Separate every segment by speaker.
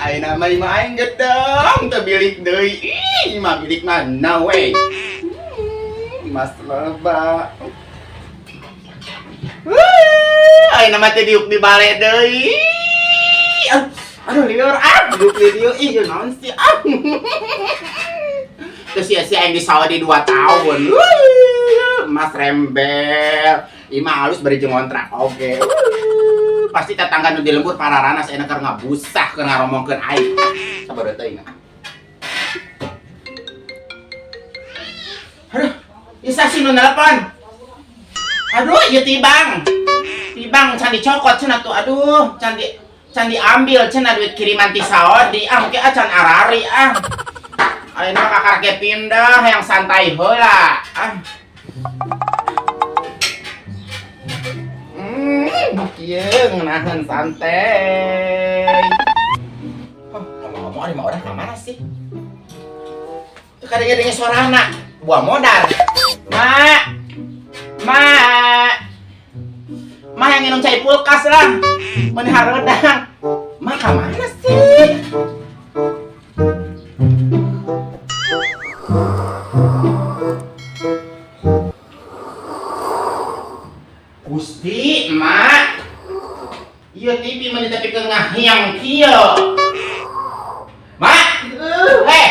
Speaker 1: Ayeuna mah imah aing gedeng teu bilik deui. Ih, imah bilik mah no way. Mas loba. Ayeuna mah teu diuk di bale deui. Aduh lieur ah, diuk di dieu ih naon sih ah. Teu sia-sia aing di Saudi 2 tahun. Mas rembel. Imah halus bari jeung ngontrak oge. Pasti tetangga nu di lembur pararana saena keur ngabusah keur ngaromongkeun aing. Sabar teuing. Aduh, isa sih nu nelpon. Aduh, ieu tibang. Tibang can dicokot cenah tuh. Aduh, can diambil cenah duit kiriman ti Saudi. Ah, engke ah can arari ah. Ayeuna mah kakak ge pindah yang santai heula. Ah. Kieu ngeunaheun santai. Oh, ngomong-ngomong ari mah urang ka mana sih? Teu kadenge-denge suarana, buah modal. Mak. Mak. Mak yang minum cai kulkas lah. Mun hareudang. Mak ka mana sih? Gusti, Mak. Ieu TV mah ditepikeun ngahiang kieu. Mak. Heh.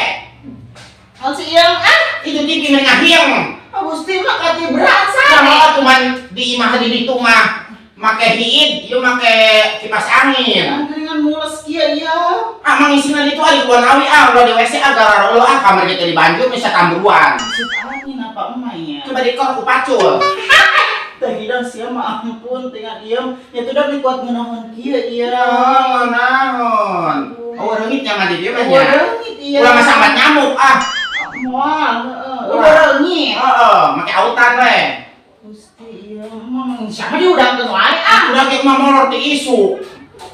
Speaker 2: Naon si Iyang ah?
Speaker 1: Itu TV mah ngahiang.
Speaker 2: Ah Gusti mah katibraan
Speaker 1: Nah,
Speaker 2: sare.
Speaker 1: cuman di imah di ditu mah make hiid, ieu make kipas angin.
Speaker 2: Ah geuningan mules kieu ieu.
Speaker 1: Ah mangisina ditu ah di Kebon Awi ah, ulah di WC ah gararolo ah kamar kita di Banjur bisa tamburuan.
Speaker 2: Maksud angin apa emak ya?
Speaker 1: Coba dikor ku pacul.
Speaker 2: Teh hidang sia mah ampun tinggal diem. Ya tuh dah kuat ngeunaheun kieu ieu.
Speaker 1: Naon? Oh, reungit nya mah di dieu mah nya.
Speaker 2: Reungit ieu.
Speaker 1: Ulah mah sambat nyamuk ah.
Speaker 2: Moal heeh. Ulah reungit.
Speaker 1: Heeh, make autan we.
Speaker 2: Gusti ieu mah siapa diudangkeun wae ah.
Speaker 1: Urang ge mah molor ti isu.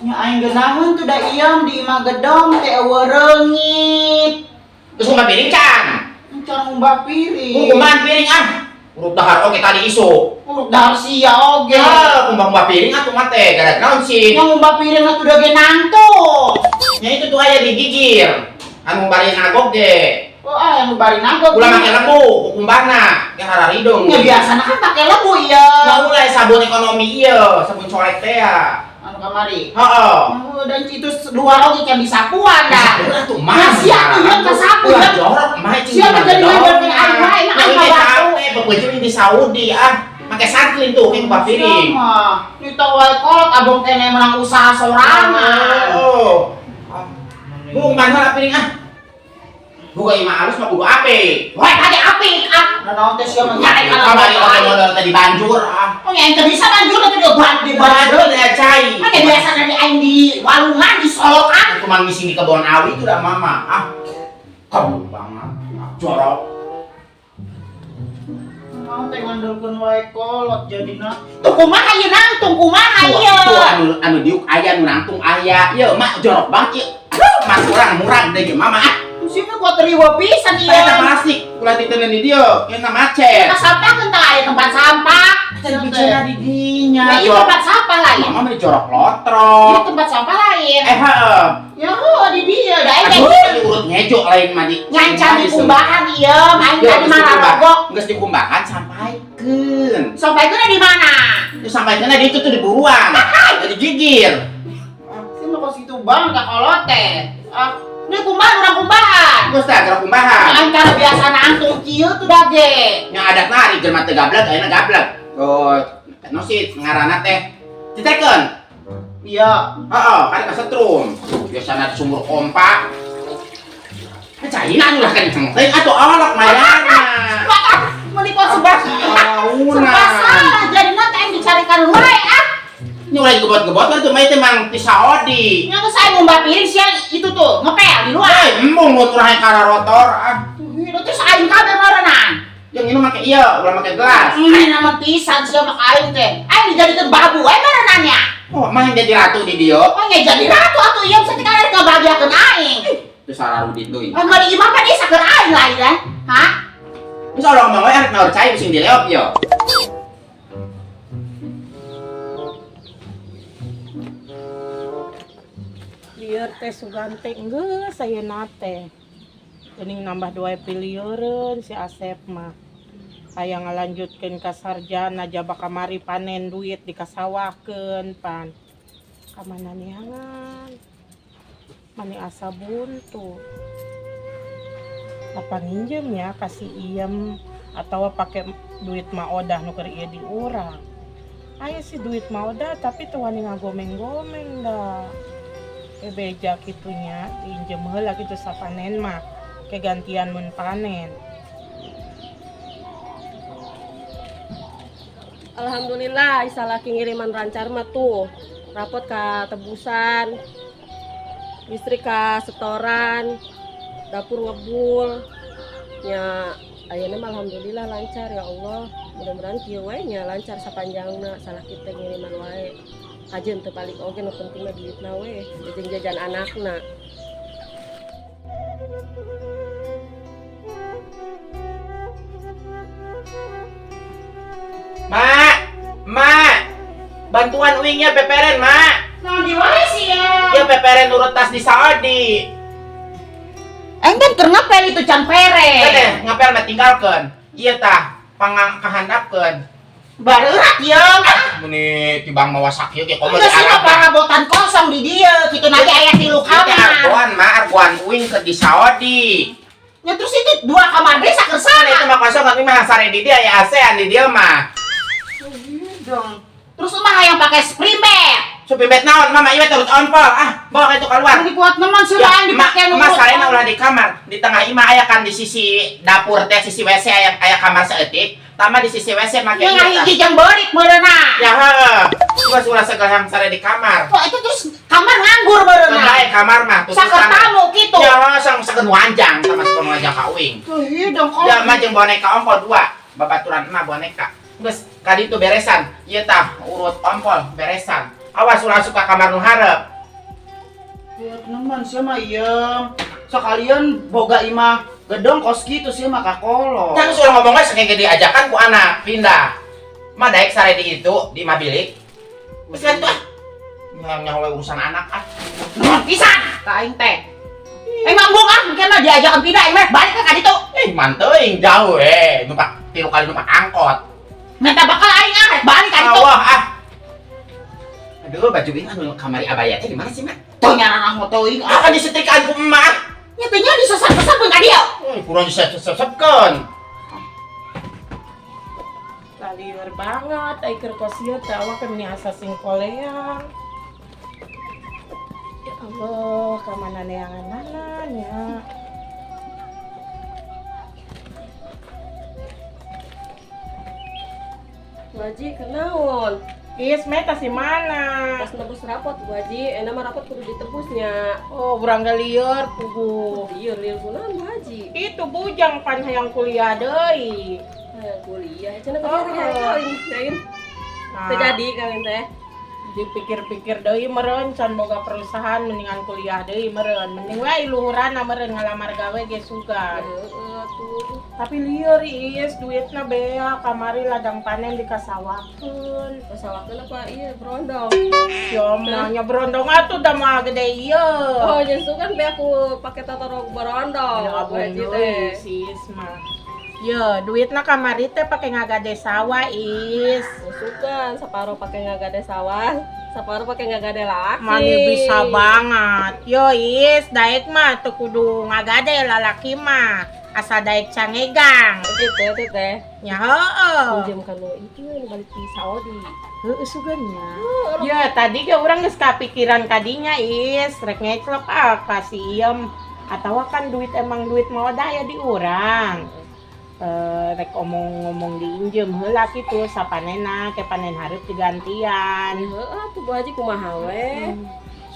Speaker 2: Nya aing geunaheun tuh da iem di imah gedong teh eueuh reungit.
Speaker 1: Terus ngumbah piring can.
Speaker 2: Can ngumbah piring.
Speaker 1: Ngumbahan piring ah. Uruk dahar oge tadi isu.
Speaker 2: Uruk dahar sia oge.
Speaker 1: Ya, ngumbah-ngumbah piring atuh mah teh gara naon sih?
Speaker 2: Nya ngumbah piring atuh da ge nangtung.
Speaker 1: Nya itu tuh aya digigir. Anu bari nagog ge.
Speaker 2: Oh, ah anu bari nagog.
Speaker 1: Ulah make lebu, kukumbahna, ge hararidung.
Speaker 2: Nya biasana kan make lebu ieu.
Speaker 1: Nah, ulah sabun ekonomi ieu, sabun colek teh ya.
Speaker 2: Anu kamari.
Speaker 1: Heeh.
Speaker 2: Oh, dan itu luar oge can disapuan dah.
Speaker 1: Disapuan atuh mah.
Speaker 2: Nah, sia tuh ieu kasapu
Speaker 1: Ulah
Speaker 2: ya.
Speaker 1: jorok mah cing.
Speaker 2: Sia mah jadi ngajarkeun aing wae mah aing mah batu.
Speaker 1: Capek bebeujeuh di Saudi ah. Make santlin tuh ke ngumbah piring.
Speaker 2: Sama. Nita wae kolot abong kene menang usaha sorangan.
Speaker 1: Oh. Bu, ngumbahan heula piring ah. Buka imah halus mah kudu apik.
Speaker 2: Wae tadi apik ah. Nah, naon teh sia mah nyarek kana
Speaker 1: Kamari oge modal teh di Banjur ah.
Speaker 2: Oh, nya teu bisa Banjur teh di
Speaker 1: Di Banjur teh cai.
Speaker 2: Kan biasa dari aing di walungan di Solokan.
Speaker 1: Cuma ngisi di Kebon Awi itu dah mama ah. Kebun banget. Jorok.
Speaker 2: Mau teh ngandelkeun wae kolot jadina. Tuh kumaha ieu nangtung kumaha ieu?
Speaker 1: Tuh anu diuk aya nu nangtung aya. Ieu mak jorok banget ieu. Aduh, mas urang murag deui mama ah.
Speaker 2: Sih mah kuat riwa pisan ieu.
Speaker 1: Eta plastik ulah diteundeun di dieu, ieu na macet.
Speaker 2: Tempat sampah kan tah aya tempat sampah.
Speaker 1: Tadi bicara di dinya.
Speaker 2: Nah, ieu tempat sampah lain.
Speaker 1: Mama mah jorok lotrok.
Speaker 2: Ieu tempat sampah lain.
Speaker 1: Heeh.
Speaker 2: Ya heuh di dieu da aing
Speaker 1: Aduh, urut ngejo lain mah di.
Speaker 2: Nyancan di kumbahan ieu, aing tadi mah rarogok.
Speaker 1: Geus dikumbahan sampaikeun.
Speaker 2: Sampaikeun di mana?
Speaker 1: Ya sampaikeun di itu tuh di buruan. Jadi gigir.
Speaker 2: Sih mah kos kitu bang ka kolot teh. Ah, ini kumbahan urang kumbahan.
Speaker 1: Geus teh gerak kumbahan.
Speaker 2: Antara biasa nangtung kieu tuh dage.
Speaker 1: Nya adat nari jelema teu gableg ayeuna gableg. Oh, no sih ngaranna teh ditekeun.
Speaker 2: Iya.
Speaker 1: Heeh, kan kasetrum. Biasana di sumur kompa. Caina ulah kenceng teuing atuh olok mayarna.
Speaker 2: Meuni kok sebab. Serba salah jadina teh aing dicarikan wae ah.
Speaker 1: Nya ulah digebot-gebot kan tuh mah itu mang ti Saudi.
Speaker 2: Nya geus aing ngumbah piring sia itu tuh ngepel di luar.
Speaker 1: Hei, embung mun urang kararotor ah.
Speaker 2: Itu terus aing kabeh meureunan.
Speaker 1: Yang ini make ieu, ulah make gelas.
Speaker 2: Ini nama pisan sia mah aing teh. Aing dijadikeun babu we meureunannya.
Speaker 1: Oh, mah yang jadi ratu di dieu.
Speaker 2: Oh nya jadi ratu atuh ieu bisa dikana ngabahagiakeun aing.
Speaker 1: Itu sararudit deui.
Speaker 2: Mun di imah mah dia saeur aing lain kan? Hah?
Speaker 1: Geus orang ngomong we arek naur cai sing dileop yo.
Speaker 3: Lieur teh sugan teh geus ayeuna teh. Geuning nambah 2 pilieureun si Asep mah. Hayang ngalanjutkeun ka sarjana jaba kamari panen duit dikasawahkeun pan. Ka mana neangan? Mani asa buntu. Apa nginjem ya kasih iem atau pakai duit maodah nu keur ieu di urang. Aya sih duit maodah tapi teu wani ngagomeng-gomeng dah. Beja kitunya diinjem heula kitu sapanen mah kegantian mun panen.
Speaker 4: Alhamdulillah isa laki ngiriman rancar mah tuh. Rapot ka tebusan, listrik ka setoran, dapur ngebul. Nya ayeuna mah alhamdulillah lancar ya Allah. Mudah-mudahan kieu we nya lancar sapanjangna salah kita ngiriman wae. Kajeun teu balik oge nu penting mah duitna we, jeung jajan anakna.
Speaker 1: Mak, mak, bantuan uingnya peperen, mak.
Speaker 2: Naon di wae sia?
Speaker 1: Ya peperen nurut tas di Saudi.
Speaker 2: Aing kan keur ngepel itu can pere.
Speaker 1: Teh, ngepel mah tinggalkeun. Ieu tah pangang kahandapkeun.
Speaker 2: Bareurat yeung.
Speaker 1: Meni tibang mawa sakieu ge komo di
Speaker 2: Geus
Speaker 1: Arab.
Speaker 2: Parabotan kosong di dieu, kitu na ge aya 3 kamar.
Speaker 1: Argoan mah argoan uing ke di Saudi.
Speaker 2: Ya terus itu 2 kamar deui saker
Speaker 1: sana. Itu mah kosong tapi mah sare di dieu aya AC-an di dieu mah.
Speaker 2: Dong. Terus mah hayang pakai spring bed.
Speaker 1: Spring bed naon mama ieu terus ompol. Ah, bawa itu keluar.
Speaker 2: Ini kuat neman sih lain dipake nu.
Speaker 1: Mas sarena ulah di kamar. Di tengah imah aya kan di sisi dapur teh sisi WC aya kamar saeutik. Tama di sisi WC make
Speaker 2: ieu. Ngahiji jeung beurit meureuna.
Speaker 1: Ya heuh. Geus ulah segala sare di kamar.
Speaker 2: Wah, itu terus kamar nganggur meureuna.
Speaker 1: Bae kamar mah tutup.
Speaker 2: Saker tamu kitu.
Speaker 1: Ya sang sakeun wanjang sama sakeun wanjang ka uing.
Speaker 2: Tuh hidung kok.
Speaker 1: Ya mah jeung boneka ongko 2. Babaturan emak boneka. Geus kali itu beresan. Ieu tah urut ompol beresan. Awas ulah suka kamar nu hareup.
Speaker 2: Ya teman sia mah ieu. Sekalian boga imah gedong kos kitu sia mah kakolot.
Speaker 1: Tang suruh ngomongnya sakege diajakan ku anak pindah. Mah daek sare di itu di imah bilik. Geus kitu ah. Nyawa urusan anak ah.
Speaker 2: Nuhun pisan ka aing teh. Emang embung ah mungkin mah diajakan pindah aing mah balik ka ditu.
Speaker 1: Manteuing jauh eh numpak 3 kali numpak angkot.
Speaker 2: Minta bakal aing ah balik ka ditu.
Speaker 1: Wah ah. Aduh, baju ini anu kamari abaya teh di mana sih, Mak?
Speaker 2: Teu nyaranah mah teuing
Speaker 1: ah. Kan disetrikaan ku emak.
Speaker 2: Nya teh nya disesep-sesepkeun ka dieu.
Speaker 1: Kurang disesep-sesepkeun.
Speaker 3: Lieur banget ai keur kos ieu teh awak keur asa sing koleang. Ya Allah, ka mana neanganana nya.
Speaker 4: Bu Haji, kenaon?
Speaker 3: Is, meta si mana?
Speaker 4: Pas nebus rapot, Bu Haji. Enak mah rapot kudu ditebusnya.
Speaker 3: Oh, urang ge lieur puguh.
Speaker 4: Lieur, lieur kunaon, Bu Haji?
Speaker 3: Itu bujang pan hayang kuliah deui.
Speaker 4: Hayang kuliah. Cenah tadi hayang kawin, lain. Teu jadi kawin teh.
Speaker 3: Dipikir-pikir deui meureun can boga perusahaan mendingan kuliah deui meureun. Mending we luhuranna meureun ngalamar gawe ge sugan.
Speaker 4: Heeh tuh.
Speaker 3: Tapi lieur is duitna bea kamari ladang panen dikasawakeun.
Speaker 4: Kasawakeun apa ieu berondong?
Speaker 3: Ya mah nya berondong atuh da mah gede ieu.
Speaker 4: Oh, jeung sugan bea ku pake totorok berondong.
Speaker 3: Ya
Speaker 4: Bu Haji teh.
Speaker 3: Si Is mah. Yo, duitna kamari teh pake ngagade sawah, Is.
Speaker 4: Sugan, saparo pake ngagade sawah, saparo pake ngagade laki.
Speaker 3: Mani bisa banget. Yo, Is, daek mah teu kudu ngagade lalaki mah. Asa daek cangegang.
Speaker 4: Gitu teh.
Speaker 3: Nya heueuh.
Speaker 4: Pinjem ka nu itu nu balik di Saudi.
Speaker 3: Heueuh sugan nya. Ya, tadi ge urang geus kapikiran kadinya, Is, rek ngeclok ah ka si Iem. Atawa kan duit emang duit mau daya di urang. Rek omong-ngomong diinjem heula kitu sapanena ke panen hareup digantian.
Speaker 4: Heeh tuh Bu Haji kumaha we.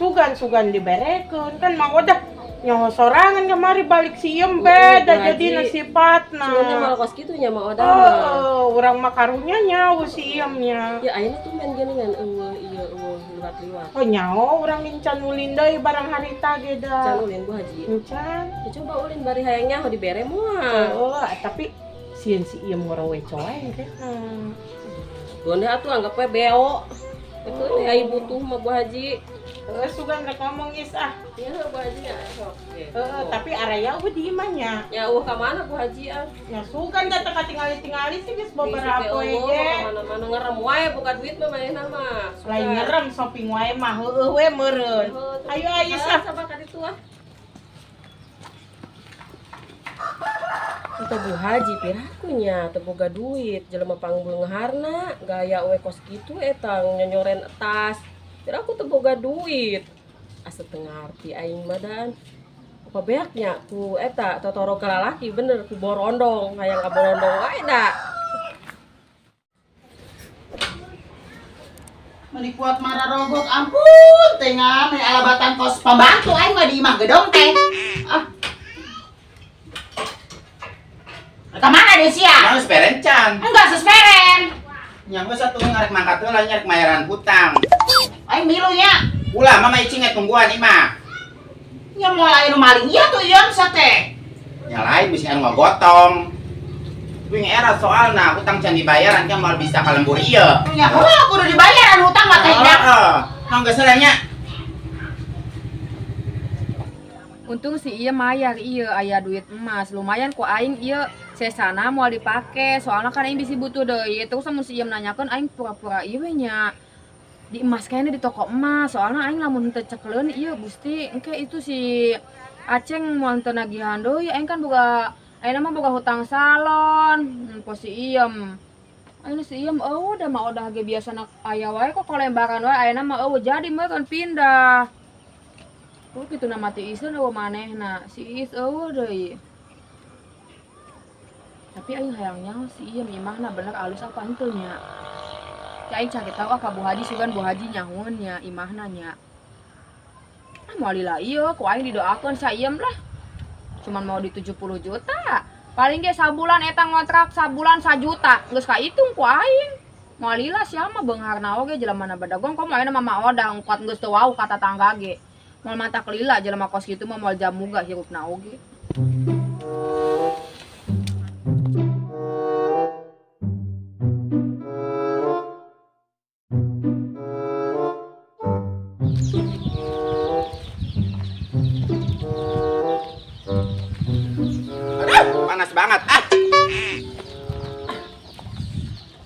Speaker 3: Sugan-sugan diberekeun kan Mang Odah nyaho sorangan kemari balik si iem beda jadi nasifatna.
Speaker 4: Sugan malah kos kitu nya Mang Odah mah.
Speaker 3: Heeh, urang mah karunya nyaho si iemnya.
Speaker 4: Ya ayeuna tuh men geuningan eueuh ieu eueuh liwat-liwat.
Speaker 3: Oh nyaho urang encan ulin deui barang harita ge da.
Speaker 4: Can ulin Bu Haji.
Speaker 3: Encan.
Speaker 4: Ya coba ulin bari hayang nyaho dibere moal.
Speaker 3: Heeh, tapi sieun si iem ngorowe coeng teh.
Speaker 4: Gondeh atuh anggap we beo. Itu teh ai butuh mah Bu Haji.
Speaker 3: Heeh, sugan rek ngomong geus ah.
Speaker 4: Ya Bu Haji ya sok.
Speaker 3: Heeh, tapi araya eueuh di imah nya.
Speaker 4: Ya eueuh ka mana Bu Haji ah?
Speaker 3: Ya sugan da teu katingali-tingali sih geus babaraha poe ge.
Speaker 4: Ka mana-mana ngerem wae buka duit mah manehna mah.
Speaker 3: Lain ngerem shopping wae mah heueuh we meureun. Ayo ayo sah.
Speaker 4: Sabar ka ditu ah. Atau Bu Haji piraku nya teu boga duit jelema pangbeungharna gaya we kos kitu eta nyonyoren tas. Piraku teu boga duit. Asa teu ngarti aing mah dan. Apa beaknya ku eta totoro ka lalaki bener ku borondong hayang ka borondong wae da.
Speaker 2: Meuni kuat mararogok ampun teh ngan alabatan kos pambantu aing mah di imah gedong teh. Ah. Kemana deh sia?
Speaker 1: Nang speren can.
Speaker 2: Enggak sesperen.
Speaker 1: Nya geus atuh ngarek mangkat heula nyarek mayaran hutang.
Speaker 2: Aing milu nya.
Speaker 1: Ulah mama icing tungguan imah.
Speaker 2: Nya moal aya nu maling ieu tuh ieu sa teh.
Speaker 1: Nya lain bisi anu ngagotong. Wing era soalna hutang can dibayaran kan moal bisa ka lembur ieu.
Speaker 2: Nya heuh kudu dibayaran hutang mah teh nya.
Speaker 1: Heeh. Hang geus heula nya.
Speaker 5: Untung si iya mayar iya aya duit emas lumayan ku aing iya sesana moal dipake soalnya kan aing bisi butuh deui terus mun si iya nanyakeun aing pura-pura ieu we nya di emas kayaknya di toko emas soalnya aing lamun teu cekleun ieu Gusti engke itu si Aceng moal teu nagihan deui aing kan boga ayeuna mah boga hutang salon po si iem ayeuna si iem eueuh da mah udah ge biasana aya wae kok kolembaran wae ayeuna mah eueuh jadi meureun pindah. Oh gitu nama ti Isun eueuh manehna, si Is eueuh deui. Tapi aing hayang nyaho si ieu imahna bener alus apa henteu nya. Ya aing cari tahu ah ka Bu Haji sugan Bu Haji nyahoeun nya imahna nya. Ah moal lila ieu ku aing didoakeun sa iem lah. Cuman mau di 70 juta. Paling ge sabulan eta ngontrak sabulan 1 juta, geus kaitung ku aing. Moal lila sia mah beungharna oge jelema na bedagong komo ayeuna mah Odah ngkuat geus teu wau ka tatangga ge. Moal mata kelila jelema kos kitu mah moal jamuga hirupna oge.
Speaker 1: Aduh, panas banget. Ah.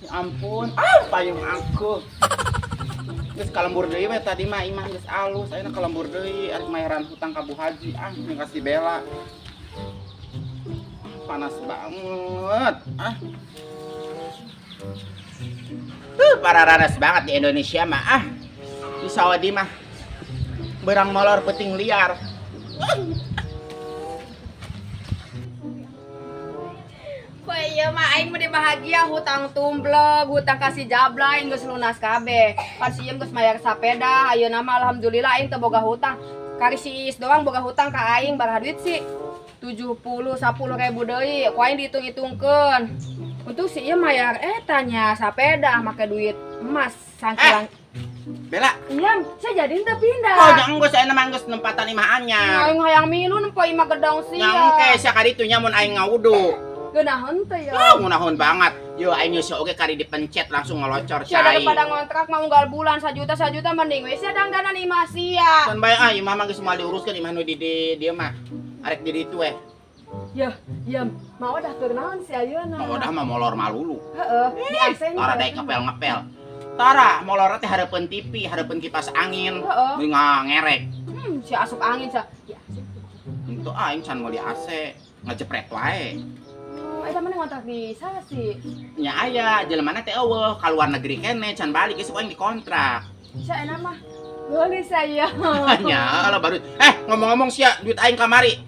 Speaker 1: Ya ampun, ah payung aku. Geus kalembur deui we tadi mah imah geus alus ayeuna kalembur deui arek mayaran hutang ka Bu Haji ah jeung ka si Bella. Panas banget ah. Pararanas banget di Indonesia mah ah. Di Saudi mah berang molor peting liar.
Speaker 5: Iya mah aing mah bahagia hutang tumblek, hutang kasih jabla aing geus lunas kabeh. Pan si iem geus mayar sapeda, ayeuna mah alhamdulillah aing teu boga hutang. Kari si Is doang boga hutang ka aing baraha duit sih? 70 10 ribu deui, ku aing dihitung-hitungkeun. Untung si iem mayar eta nya sapeda make duit emas sangkilang.
Speaker 1: Bella.
Speaker 5: Iya, saya jadi henteu pindah.
Speaker 1: Oh, jangan geus ayeuna mah geus nempatan imah anyar.
Speaker 5: Aing hayang milu nempo imah gedong sia.
Speaker 1: Nya engke sia ka ditu nya mun aing ngawudu.
Speaker 5: Geunaheun teh ya.
Speaker 1: Oh, ngeunaheun banget. Yo aing geus oge kari dipencet langsung ngelocor
Speaker 5: sia.
Speaker 1: Cai.
Speaker 5: Daripada ngontrak mah unggal bulan 1 juta 1 juta mending we sia dangdanan imah sia.
Speaker 1: Kan bae ah imah mah geus moal diuruskeun imah nu di dieu mah. Arek di ditu we.
Speaker 5: Ya, ya mau dah keur naon si ayeuna.
Speaker 1: Mau dah mah molor malulu.
Speaker 5: Heeh, di AC
Speaker 1: Tara daek ngepel-ngepel. Tara molor teh hareupeun TV, hareupeun kipas angin.
Speaker 5: Heeh.
Speaker 1: Meuni ngerek.
Speaker 5: Si asup angin sia. Di AC.
Speaker 1: Henteu aing can meuli AC, ngejepret wae.
Speaker 5: Eta mana ngontrak di sana sih?
Speaker 1: Nya aya, jelemana teh eueuh, ka luar negeri keneh can balik geus aing dikontrak.
Speaker 5: Sia enak mah. Geulis saya.
Speaker 1: Nya lah baru. Ngomong-ngomong sia duit aing kamari.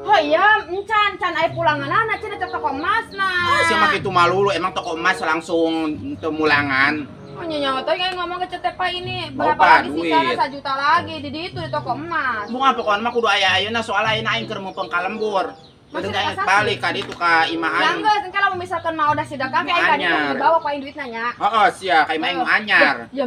Speaker 5: Oh iya, encan can aya pulanganana cenah teh toko emas. emasna.
Speaker 1: Ah, sia mah kitu malulu emang toko emas langsung teu mulangan.
Speaker 5: Oh nyawa teh kayak ngomong ke Cetepa ini berapa
Speaker 1: Loba
Speaker 5: lagi
Speaker 1: duit.
Speaker 5: Sisana 1 juta lagi di itu di toko emas.
Speaker 1: Bunga pokona mah kudu aya ayeuna soalna ayeuna aing keur mumpung ka lembur.
Speaker 5: Masih
Speaker 1: Kudu
Speaker 5: ada
Speaker 1: balik ka ditu ka imah
Speaker 5: Ya
Speaker 1: aing.
Speaker 5: geus engke lamun misalkan mah udah sedekah kayak aing ka ditu dibawa ku aing duitna nya.
Speaker 1: Heeh sia ka imah aing nu anyar.
Speaker 5: Ya.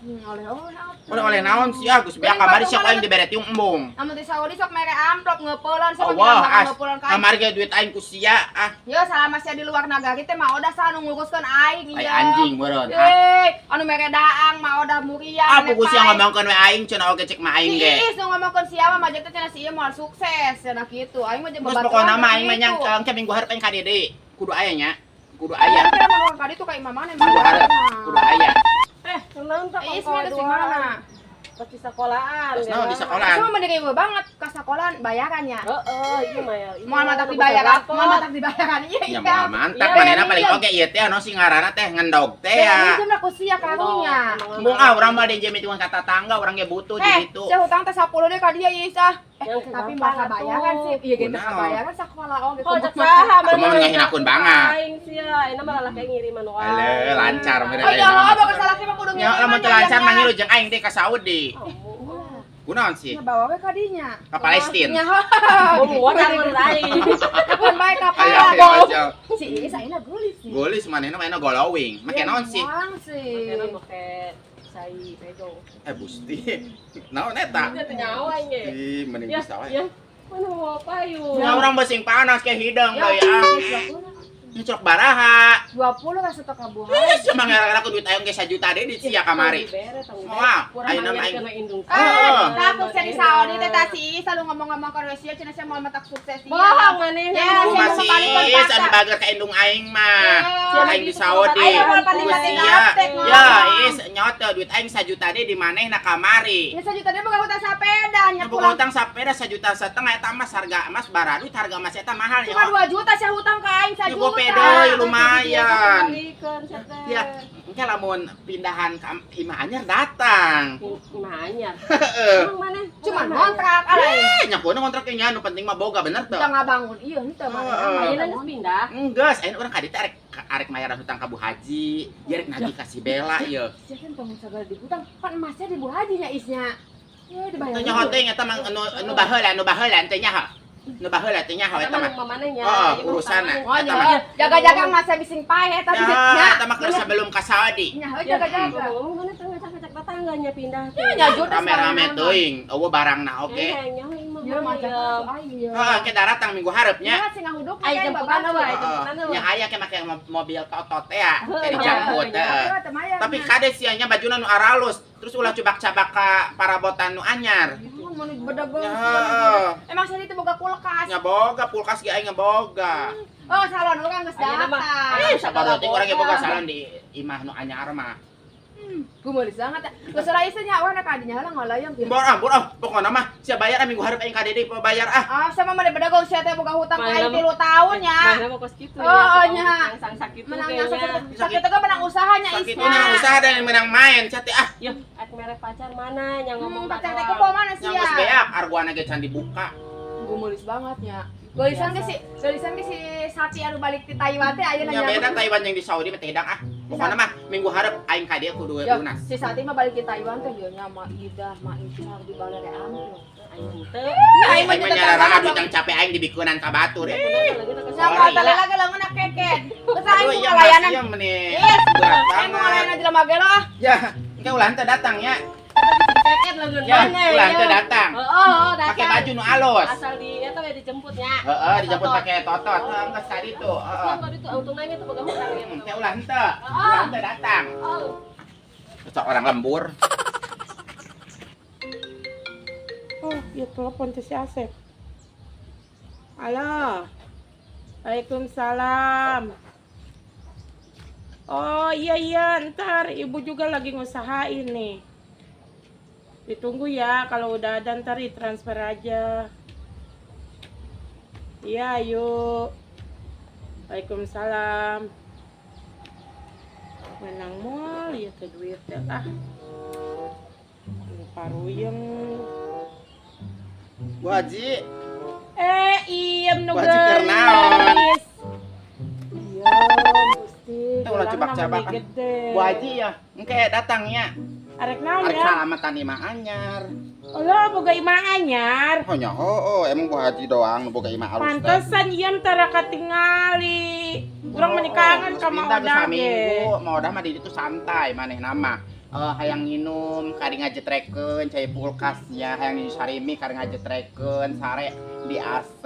Speaker 5: Oleh-oleh atuh.
Speaker 1: Oleh-oleh naon sia geus beak kamari sia ku aing dibere tiung embung.
Speaker 5: Amun di Saudi sok mere amplop ngeupeulon sok
Speaker 1: Wah, as
Speaker 5: ngeupeulon ka aing.
Speaker 1: kamari ge duit aing ku sia ah.
Speaker 5: Yo salama sia di luar nagari teh mah odah saha nu nguruskeun aing
Speaker 1: Ai
Speaker 5: ieu.
Speaker 1: anjing meureun. Ah,
Speaker 5: Eh, anu mere daang mah odah muriang.
Speaker 1: ah pugu sia ngomongkeun we aing cenah oge cek mah aing ge.
Speaker 5: Si Iis nu ngomongkeun sia mah majek teh cenah si ieu moal sukses cenah kitu. Aing mah jeung
Speaker 1: Terus
Speaker 5: babaturan
Speaker 1: pokona mah aing mah
Speaker 5: gitu.
Speaker 1: nyang engke minggu hareup aing ka Dede. Kudu aya nya. Kudu aya.
Speaker 5: Aya kira mah ka ditu ka imah mana
Speaker 1: Minggu hareup kudu aya.
Speaker 4: Kenaon tak
Speaker 5: Iis mah geus di mana?
Speaker 4: Pas di sekolahan.
Speaker 1: Terus naon di sekolahan?
Speaker 5: Cuma mending riweuh banget ka sekolahan bayarannya.
Speaker 4: Heeh, ieu mah ya.
Speaker 5: Moal matak dibayaran, moal matak dibayaran. Iya,
Speaker 1: Ya
Speaker 5: iya.
Speaker 1: moal mantap
Speaker 4: Iya,
Speaker 1: manehna
Speaker 5: iya,
Speaker 1: paling
Speaker 5: iya.
Speaker 1: oge ieu teh anu sing ngaranna teh ngendog teh
Speaker 5: Ya,
Speaker 1: ya.
Speaker 5: ini ku sia karunya.
Speaker 1: Embung ah urang mah diinjem hitungan ka tetangga urang ge butuh di ditu.
Speaker 5: Sia hutang teh 10 deh ka dia ieu Is ah.
Speaker 4: Yang
Speaker 5: Tapi mah kabayaran sih. Iya gitu
Speaker 1: Kunaon?
Speaker 5: kabayaran sakola oge.
Speaker 4: Oh, cek saha
Speaker 1: Cuma ngahinakeun banget.
Speaker 4: Aing sia, ayeuna mah lalaki ngiriman wae.
Speaker 1: Hale lancar meureun.
Speaker 5: Oh, ya, bakal salah mah kudu
Speaker 1: Ya lamun teu lancar mah ngilu jeung aing teh ka Saudi. Kunaon sih?
Speaker 5: Nya bawa we ka dinya.
Speaker 1: Ka Palestina.
Speaker 5: Nya.
Speaker 4: Oh, muat mun lain.
Speaker 5: Pun bae ka
Speaker 1: Ayo ayo ayo.
Speaker 5: Si Iis ayeuna geulis sih.
Speaker 1: Golis manehna mainna golowing. Make naon sih?
Speaker 5: Buang sih.
Speaker 4: Make make sai pejo.
Speaker 1: Eh Gusti. Naon eta?
Speaker 4: Teu nyawa aing ge.
Speaker 1: Ih, mending
Speaker 4: Ya,
Speaker 1: bisa wae.
Speaker 4: ya. Mana mau apa yuk?
Speaker 1: Ya urang basing panas ke hidung deui ah. Nyocok baraha.
Speaker 5: 20 ka satu kabuhan.
Speaker 1: Eh, cuma gara-gara ku duit aing ge 1 juta deui di sia kamari. Moal, ayeuna mah aing.
Speaker 5: Eh, takut sia di Saudi teh tah si Iis selalu ngomong-ngomong ka Rusia cenah sia moal matak sukses ieu.
Speaker 4: Bohong maneh.
Speaker 5: Ya,
Speaker 1: Ku
Speaker 5: sia
Speaker 1: masih
Speaker 5: mau balik
Speaker 1: anu bager ka indung aing mah.
Speaker 5: Ya.
Speaker 1: Aing di Saudi.
Speaker 5: Ayo moal
Speaker 1: Ku
Speaker 5: pati-pati
Speaker 1: sia.
Speaker 5: gaptek ngomong.
Speaker 1: Ya, Is nyote duit aing 1 juta deui di manehna kamari.
Speaker 5: Ya 1 juta deui boga hutang sapeda nya
Speaker 1: Nya boga hutang sapeda 1,5 juta eta emas harga emas baradut harga emas eta mahal ya.
Speaker 5: Cuma 2 juta sia hutang ka aing 1
Speaker 1: Ya
Speaker 5: juta.
Speaker 1: gope deui lumayan.
Speaker 4: Balikeun sia teh.
Speaker 1: Ya, engke lamun pindahan ka imah anyar datang.
Speaker 4: Imah anyar.
Speaker 1: Heeh.
Speaker 4: Emang maneh?
Speaker 5: Cuma ngontrak alai.
Speaker 1: Eh, nya kudu ngontrak nya nu penting mah boga bener teu?
Speaker 5: Udah ngabangun ieu henteu mah.
Speaker 1: Heeh.
Speaker 4: Ayeuna geus pindah.
Speaker 1: Enggeus, ayeuna urang ka ditu arek arek mayaran hutang ka Bu Haji, ieu arek nagih ka si Bella ieu.
Speaker 5: Sia kan tong sagala dihutang, pan emasnya di Bu Haji nya Isnya. Ya dibayar.
Speaker 1: Teu nyaho teuing eta mah anu baheula, anu baheula teu nyaho. Nu baheula teu nyaho eta mah.
Speaker 4: Maneh nya.
Speaker 1: Heeh, urusanna.
Speaker 5: Oh,
Speaker 1: Eta mah.
Speaker 5: jaga-jaga emasnya bising paeh eta
Speaker 1: Ya,
Speaker 5: duitnya.
Speaker 1: eta mah keur sebelum ka Saudi.
Speaker 5: Nya heuh jaga-jaga.
Speaker 4: Ngomong maneh teh ngacak-ngacak tetangganya pindah.
Speaker 5: Ya nya juta
Speaker 1: Rame-rame teuing, eueuh barangna oge.
Speaker 4: Nyaho imah.
Speaker 5: Ya macam aing.
Speaker 1: Heeh, ke daratang minggu hareup nya.
Speaker 5: Ya sing ngahuduk
Speaker 4: Ai jemputan wae, jemputan
Speaker 1: Heeh. Nya aya ke make mobil totot teh ya, ke dijemput heeh. Tapi kade sia nya bajuna nu aralus, terus ulah cubak-cabak ka parabotan nu anyar.
Speaker 5: Mun bedegong.
Speaker 1: Ya.
Speaker 5: Emang sih itu boga kulkas.
Speaker 1: Nya boga kulkas ge aing boga.
Speaker 5: Oh, salon urang geus
Speaker 4: Ayeuna mah.
Speaker 5: datang.
Speaker 1: Eh, sabar teuing urang ge boga salon di imah nu anyar mah.
Speaker 5: Gumeulis banget. Geus ora ieu nya urang ka dinya heula ngolayang.
Speaker 1: Bor ah, bor ah, pokona mah sia bayar ah minggu hareup aing ka Dede bayar ah.
Speaker 5: Ah, sama mah bedegong sia teh boga hutang ka aing
Speaker 4: Mana
Speaker 5: 3 tahun ya.
Speaker 4: Mana mau kos kitu
Speaker 5: Oh, nya.
Speaker 4: Sang sakitu
Speaker 5: Menang
Speaker 4: kayaknya.
Speaker 5: sakit sakit teh menang usahanya
Speaker 1: Sakit
Speaker 5: Isnya.
Speaker 1: menang usaha dan menang main sia teh ah.
Speaker 4: Yeuh, ek mere pacar mana yang ngomong
Speaker 5: Pacar teh kumaha mana
Speaker 1: Yang
Speaker 5: sia?
Speaker 1: geus beak arguana ge can dibuka.
Speaker 5: Gumeulis banget nya. Geulisan ge si, geulisan ge si sapi anu balik ti Taiwan teh ayeuna
Speaker 1: Nya beda Taiwan yang di Saudi mah teh hidang ah. Pokona mah minggu hareup aing ka dieu kudu
Speaker 5: Ya,
Speaker 1: lunas.
Speaker 5: si Sati mah balik di Taiwan teh dia nya ma Ida, ma Icar di balere amplop.
Speaker 4: Aing teu.
Speaker 1: Aing mah nyarara duit yang capek aing dibikunan ka batur. Eh.
Speaker 5: Sama tale lagi leungeun keket. Geus aing
Speaker 1: Aduh, iya
Speaker 5: ngalayanan.
Speaker 1: masih yang meni.
Speaker 5: Yes,
Speaker 1: Berat
Speaker 5: aing
Speaker 1: banget.
Speaker 5: ngalayanan jelema gelo ah.
Speaker 1: Ya, engke ulah teu datang ya.
Speaker 4: Keket leungeun
Speaker 1: Ya,
Speaker 4: mana
Speaker 1: ulah teu datang.
Speaker 4: Heeh, datang.
Speaker 1: Pakai baju nu alus.
Speaker 4: Asal di eta we dijemputnya.
Speaker 1: Heeh, dijemput pakai totot. Heeh, geus tadi tuh. Heeh.
Speaker 4: Tadi tuh untung nanya tuh boga hutang ya.
Speaker 1: Engke ulah henteu. Ulah henteu datang.
Speaker 4: Oh.
Speaker 1: Cocok orang lembur.
Speaker 3: Oh, ya telepon ke si Asep. Halo. Waalaikumsalam. Oh iya iya, ntar ibu juga lagi ngusahain nih. Ditunggu ya, kalau udah ada ntar ditransfer aja. Iya, yuk. Waalaikumsalam. Menang mall ya ke duit ya ah. Paruyeng.
Speaker 1: Bu Haji,
Speaker 3: Eh, iem nu
Speaker 1: Bu Haji keur naon?
Speaker 3: geulis.
Speaker 1: Ulah cebak-cebak. Bu Haji ya, engke datangnya.
Speaker 3: Arek naon
Speaker 1: Arek
Speaker 3: ya?
Speaker 1: salamatan imah anyar.
Speaker 3: Alah, boga imah anyar.
Speaker 1: Oh nya heueuh, emang Bu Haji doang nu boga imah alus teh.
Speaker 3: Pantesan ieu tara katingali. Urang meni kangen ka Mak Odah ge.
Speaker 1: Minggu, Mak Odah mah di ditu santai manehna mah. Hayang nginum kari ngajetrekeun cai kulkasnya, hayang nginum sarimi kari ngajetrekeun sare di AC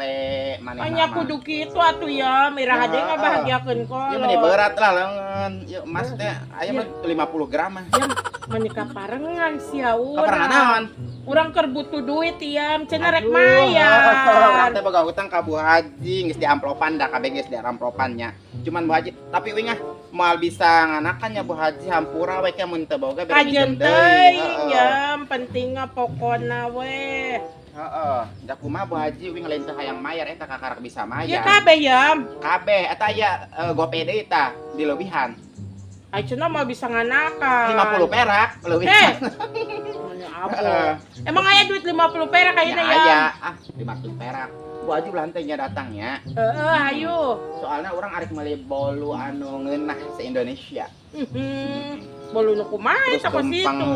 Speaker 1: manehna.
Speaker 3: Anya kudu kitu atuh ya, mirah hade ngabahagiakeun kolot.
Speaker 1: Ieu mah berat lah leungeun. Ieu emas teh aya mah 50 gram mah.
Speaker 3: Ya, meni kaparengan sia urang.
Speaker 1: Kaparengan naon?
Speaker 3: Urang keur butuh duit ieu, cenah rek mayar.
Speaker 1: Urang teh boga hutang ka Bu Haji, geus diamplopan da kabeh geus diamplopan nya. Cuman Bu Haji, tapi wing ah moal bisa nganakan nya Bu Haji hampura we ke mun teu boga bere
Speaker 3: minjem deui. Ya, pentingna pokona we.
Speaker 1: Heeh, da kumaha Bu Haji wing lain teu hayang mayar eta kakarak bisa mayar.
Speaker 3: Ya kabeh yam.
Speaker 1: Kabeh eta aya GoPay deui tah dileuwihan.
Speaker 3: Ai cenah mah bisa nganakan.
Speaker 1: 50 perak leuwihan.
Speaker 3: Emang aya duit 50 perak ayeuna ya?
Speaker 1: Aya, ah 500 perak. Bu Haji ulah henteu nya datangnya.
Speaker 3: Heeh, hayu.
Speaker 1: Soalna urang arek meuli bolu anu ngeunah se-Indonesia.
Speaker 3: Bolu nu kumaha eta kos situ?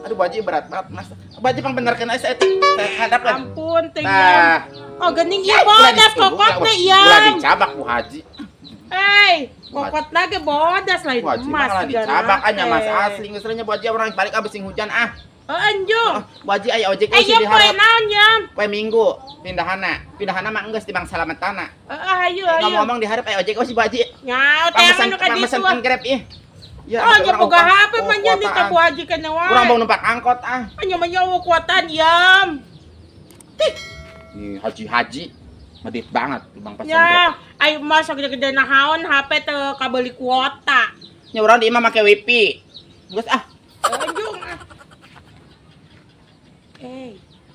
Speaker 1: Aduh Bu Haji berat banget, Mas. Bu Haji pangbenerkeun aya saeutik. Hadap lah.
Speaker 3: Ampun teh. Oh geuning ieu bodas kokot teh ieu.
Speaker 1: Ulah dicabak Bu Haji.
Speaker 3: Hei, kokot lagi bodas lain emas.
Speaker 1: Ulah dicabak anya mas asli geus nya Bu Haji urang balik abis sing hujan ah.
Speaker 3: Oh anjung.
Speaker 1: Bu Haji aya ojek euy
Speaker 3: di harap. Naon nya?
Speaker 1: Poe Minggu pindahana. Pindahana mah enggeus di Bang Salametana.
Speaker 3: Heeh, hayu hayu.
Speaker 1: Ngomong-ngomong di harap aya ojek euy si Bu Haji.
Speaker 3: Nya, teh anu ka ditu.
Speaker 1: Pesan Grab ih.
Speaker 3: Ya, oh, nya boga HP mah nya di ka Bu Haji kana wae.
Speaker 1: Urang mau numpak angkot ah.
Speaker 3: Nya mah nya kuatan yam.
Speaker 1: Tih. Nih haji-haji medit banget Bang pesan.
Speaker 3: Ya, ayo mah sagede-gede naon HP teu kabeuli kuota.
Speaker 1: Nya urang di imah make wifi. Geus ah.
Speaker 3: Anjung ah.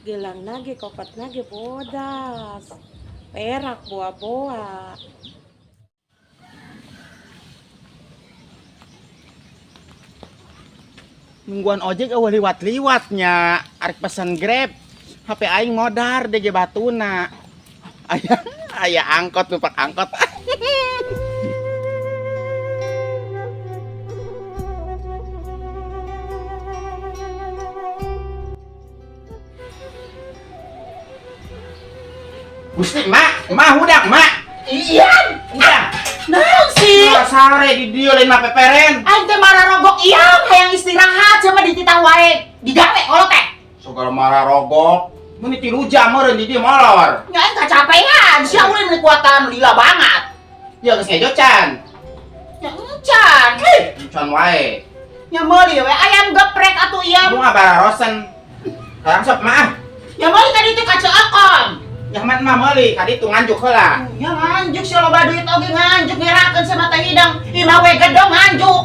Speaker 3: Gelang nage kokot nage bodas. Perak boa-boa.
Speaker 1: Nungguan ojek eueuh liwat-liwatnya, arek pesan Grab. HP aing modar DG batuna. Aya aya angkot numpak angkot. Gusti, Mak, Mak udah, Mak.
Speaker 2: Iya,
Speaker 1: udah.
Speaker 2: Naon sih?
Speaker 1: Sare di dieu lain mah peperen.
Speaker 2: Aing teh mararogok ieu hayang istirahat sama dititah wae. Digawe kolot teh.
Speaker 1: Segala mararogok. Mun 3 jam meureun di dieu molor.
Speaker 2: Nya aing kacapean, sia ulin meuni kuatan lila banget.
Speaker 1: Ya geus ngejo can.
Speaker 2: Nya encan.
Speaker 1: Encan wae.
Speaker 2: Nya meuli we ayam geprek atuh ieu.
Speaker 1: Mun ngabararosen. Hayang sok mah.
Speaker 2: Nya meuli tadi teh ka Ceokom.
Speaker 1: Nyaman mah meuli ka ditu nganjuk heula.
Speaker 2: Ya nganjuk sia loba duit oge nganjuk ngerakeun sama teh hidang. Imah we gedong nganjuk.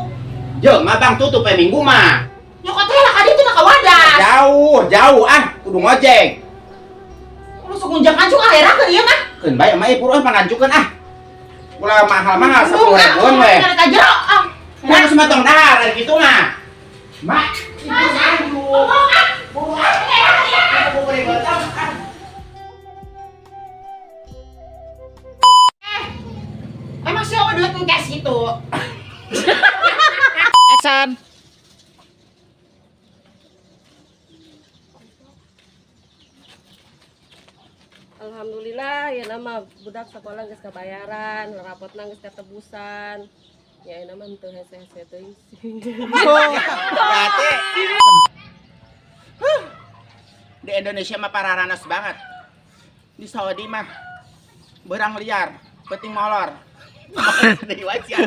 Speaker 1: Jeung mah Bang tutup we minggu mah.
Speaker 2: Nyokot heula ka ditu mah ka Wadas.
Speaker 1: Jauh, jauh ah, kudu ngojek.
Speaker 2: Lu sok ngunjang nganjuk ah herakeun ieu mah.
Speaker 1: Keun bae mah ieu puruh panganjukeun ah. Ulah mahal-mahal 10 ribuan we.
Speaker 2: Ka jero ah.
Speaker 1: Nah, geus mah tong dahar ari kitu mah. Mak,
Speaker 2: nganjuk.
Speaker 1: Buruan.
Speaker 2: Emang siapa duit cash gitu?
Speaker 1: Action.
Speaker 4: Alhamdulillah ya nama budak sekolah geus kabayaran, rapotna geus katebusan. Ya nama teu hese-hese teuing sih.
Speaker 1: Berarti di Indonesia mah pararanas banget. Di Saudi mah berang liar, penting molor. Di wajah.